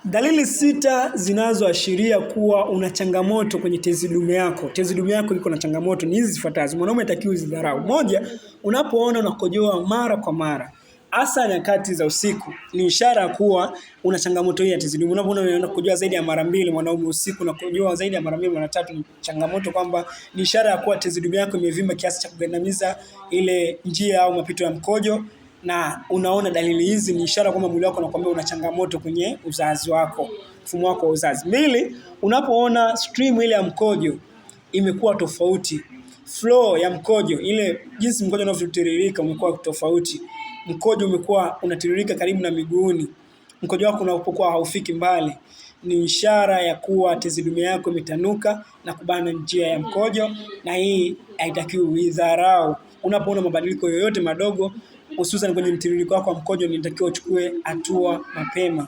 Dalili sita zinazoashiria kuwa una changamoto kwenye tezi dume yako. Tezi dume yako iko na changamoto ni hizi zifuatazo. Mwanaume hatakiwi kuzidharau. Moja, unapoona unakojoa mara kwa mara, hasa nyakati za usiku, ni ishara kuwa una changamoto hii ya tezi dume. Unapoona unakojoa zaidi ya mara mbili mwanaume usiku, unakojoa zaidi ya mara mbili mara tatu, ni changamoto kwamba ni ishara ya kuwa tezi dume yako imevimba kiasi cha kugandamiza ile njia au mapito ya mkojo na unaona dalili hizi ni ishara kwamba mwili wako unakuambia una changamoto kwenye uzazi wako, mfumo wako wa uzazi. Mbili, unapoona stream ile ya mkojo imekuwa tofauti, flow ya mkojo ile, jinsi mkojo unavyotiririka umekuwa tofauti, mkojo umekuwa unatiririka karibu na miguuni, mkojo wako unapokuwa haufiki mbali, ni ishara ya kuwa tezi dume yako imetanuka na kubana njia ya mkojo, na hii haitakiwi uidharau. Unapoona mabadiliko yoyote madogo hususan kwenye mtiririko wako wa mkojo, inatakiwa uchukue hatua mapema.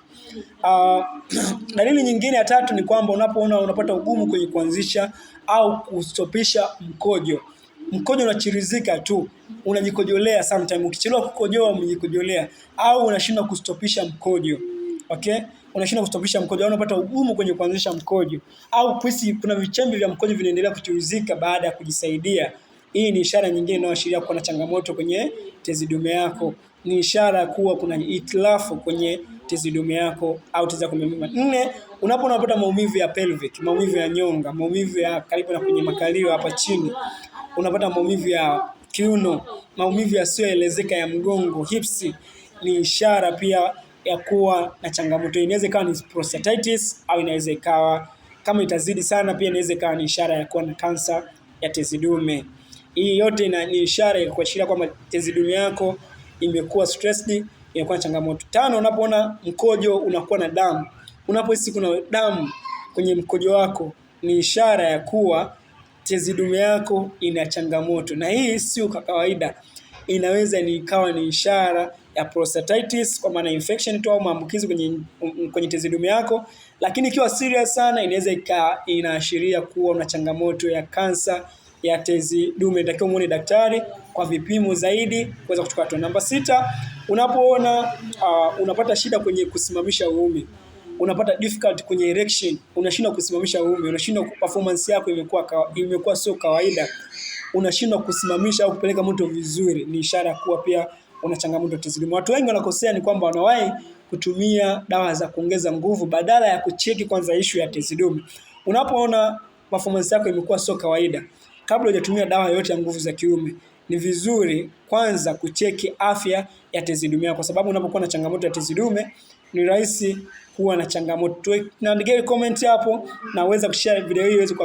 Dalili nyingine ya tatu ni kwamba unapoona unapata ugumu kwenye kuanzisha au kustopisha mkojo, mkojo unachirizika tu, unajikojolea sometime. Ukichelewa kukojoa umejikojolea, au unashindwa kustopisha mkojo. Okay, unashindwa kustopisha mkojo au unapata ugumu kwenye kuanzisha mkojo, au kuhisi kuna vichembe vya mkojo vinaendelea kuchirizika baada ya kujisaidia. Hii ni ishara nyingine inayoashiria kuwa na changamoto kwenye tezi dume yako. Ni ishara kuwa kuna hitilafu kwenye tezi dume yako au tezi yako imevimba. Nne, unapo unapata maumivu ya pelvic, maumivu ya nyonga, maumivu ya karibu na kwenye makalio hapa chini, unapata maumivu ya kiuno, maumivu yasiyoelezeka ya mgongo, hips, ni ishara pia ya kuwa na changamoto. Inaweza ikawa ni prostatitis au inaweza ikawa kama itazidi sana, pia inaweza ikawa ni ishara ya kuwa na kansa ya tezi dume. Hii yote ni ishara ya kuashiria kwamba tezi dume yako imekuwa stressed, imekuwa na changamoto. Tano, unapoona mkojo unakuwa na damu, unapohisi kuna damu kwenye mkojo wako, ni ishara ya kuwa tezi dume yako ina changamoto, na hii sio kwa kawaida. Inaweza ni ikawa ni ishara ya prostatitis, kwa maana infection tu au maambukizi kwenye tezi dume yako, lakini ikiwa serious sana inaweza inaashiria kuwa una changamoto ya kansa ya tezi dume. Inatakiwa muone daktari kwa vipimo zaidi kuweza kuchukua hatua. Namba sita, unapoona unapata shida kwenye kusimamisha uume, unapata difficult kwenye erection, unashindwa kusimamisha uume, unashindwa, performance yako imekuwa sio kawaida, unashindwa kusimamisha au kupeleka moto vizuri, ni ishara kuwa pia una changamoto tezi dume. Watu wengi wanakosea ni kwamba wanawahi kutumia dawa za kuongeza nguvu badala ya kucheki kwanza issue ya tezi dume. Unapoona performance yako imekuwa sio kawaida, kabla hujatumia dawa yoyote ya nguvu za kiume, ni vizuri kwanza kucheki afya ya tezi dume, kwa sababu unapokuwa na changamoto ya tezi dume ni rahisi kuwa na changamoto. Niandikie comment hapo na uweza kushare video hii iweze.